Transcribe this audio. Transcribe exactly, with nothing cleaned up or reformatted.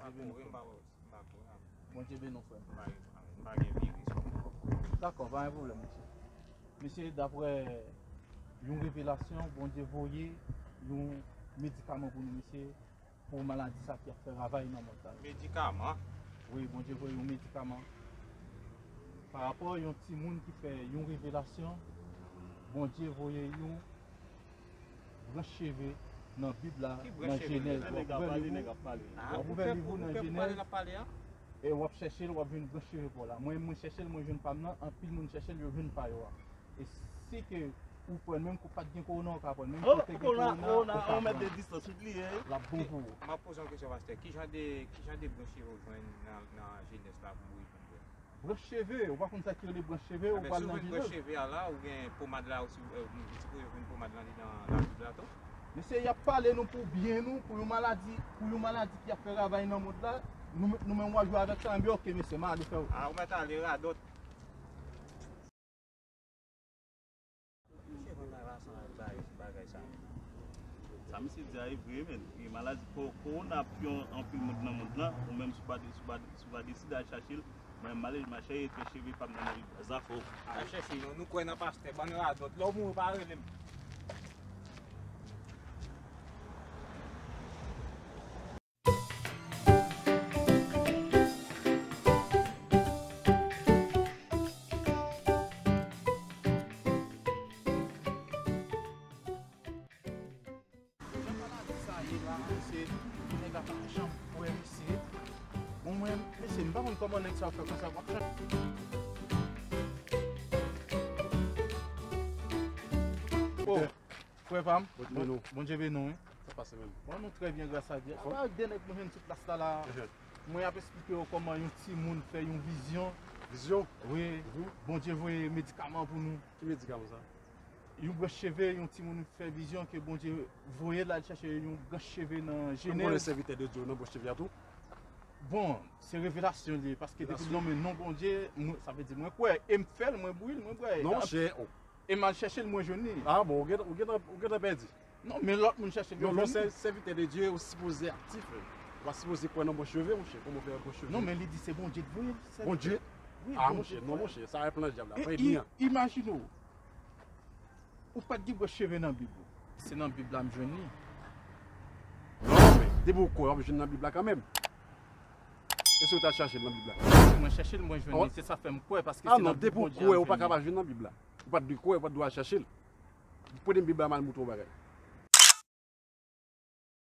Bon, wi, m pa wè, m pa konnen. Bondye beni w, frè m. M pa gen, m pa gen viris kòm kòm. Dakò, pa gen pwoblèm, mesye. Mesye, daprè yon revelasyon, Bondye voye yon medikaman pou nou, mesye, pou maladi sa ki ap fè ravaj nan mond la. Medikaman? Wi, Bondye voye yon medikaman. Pa rapò yon timoun ki fè yon revelasyon, Bondye voye yon branch cheve nan Bib la, nan Jenèz. W ap ouvè liv ou, w ap ouvè liv ou nan Jenèz, e w ap chèche l, w ap jwenn branch cheve pa w la. Mwen, mwen chèche l, mwen jwenn pa m nan, anpil moun chèche l, yo jwenn pa yo a. E si ke ou pran l, menm kou pa t gen kowona, ou ka pran l, menm kou te gen kowona, ou ka pran l. L ap bon pou ou. M ap poze yon kesyon, pastè. Ki jan de, ki jan de branch cheve w jwenn nan, nan Jenèz la pou w jwenn? Branch cheve, ou pa konn sa ki rele branch cheve, ou pral nan Jenèz. Branch cheve a la, ou gen pomad la, ou si, ou, ou sipoze jwenn pomad lan li nan Labib la tou. Mesye, y ap pale nou pou byen nou, pou yon maladi, pou yon maladi ki ap fè ravaj nan mond la, nou, nou menm w ap jwe avèk sa, enben oke, mesye, m ale frè. A, ou mèt ale radòt. Mesye konn nan rasan ak bay bagay sa. Sa misye di a e vre, men. E maladi ko-, kowona ap tiye anpil moun nan mond lan, ou menm si w pa de-, si w pa, si w pa deside al chache l, mwen m ale, m al chèche fè cheve pa m nan nan zafè w. Al chèche, nou, nou kwè nan pastè, bann radòt, lè w mouri pa rele m. Jan maladi sa ye la, mesye, nèg la pa janm kwè, mesye. Bon, mwen, mesye, m pa konn kòman nèg sa fè konsa, w ap chanje. Oh, frè pa m, Bondye beni w. Sa pase menm? Bon, nou trè byen, gras a Dye. Apa de nèg mwen jwenn sou plas la la. Mwen ap esplike w kòman yon timoun fè yon vizyon. Vizyon? Wi. Bondye voye medikaman pou nou. Ki medikaman sa? Yon branch cheve, yon timoun fè vizyon ke Bondye voye l al chèche yon branch cheve nan Jenèz. Ou konnen sèvitè de Dye nan branch cheve a tou? Bon, se revelasyon li ye, paske depi l nonmen non Bondye, mwen, sa vle di mwen kwè, e m fè l, mwen bouyi l, mwen bwè. Non, monchè, oh. E m al chèche l, mwen jwenn li. Ah bon, ou gentan, ou gentan, ou gentan pèdi. Non, men lòt moun chèche l, yo jwenn li. Non, non, sèvitè de Dye, ou sipoze aktif, frè. Ou pa sipoze kwè nan branch cheve, monchè. Kòman w fè branch cheve? Non, men li di se Bondye k voye l. Bondye? Wi, ah, monchè, non, monchè, sa e plan dyab la. Imajine w. Ou pa t gen branch cheve nan Bib ou. Se nan Bib la m jwenn li. Non, men depi w kwè, w ap jwenn nan Bib la kanmenm. E si w ta chache l nan Bib la? Si mwen chèche l, mwen jwenn li. Se sa fè m kwè, paske se nan Bib Bondye a m jwenn li. Ah non, depi w kwè, ou pa ka pa jwenn nan Bib la. Ou pa t dwe kwè, ou pa t dwe al chache l. Premye Bib la m al montre w bagay.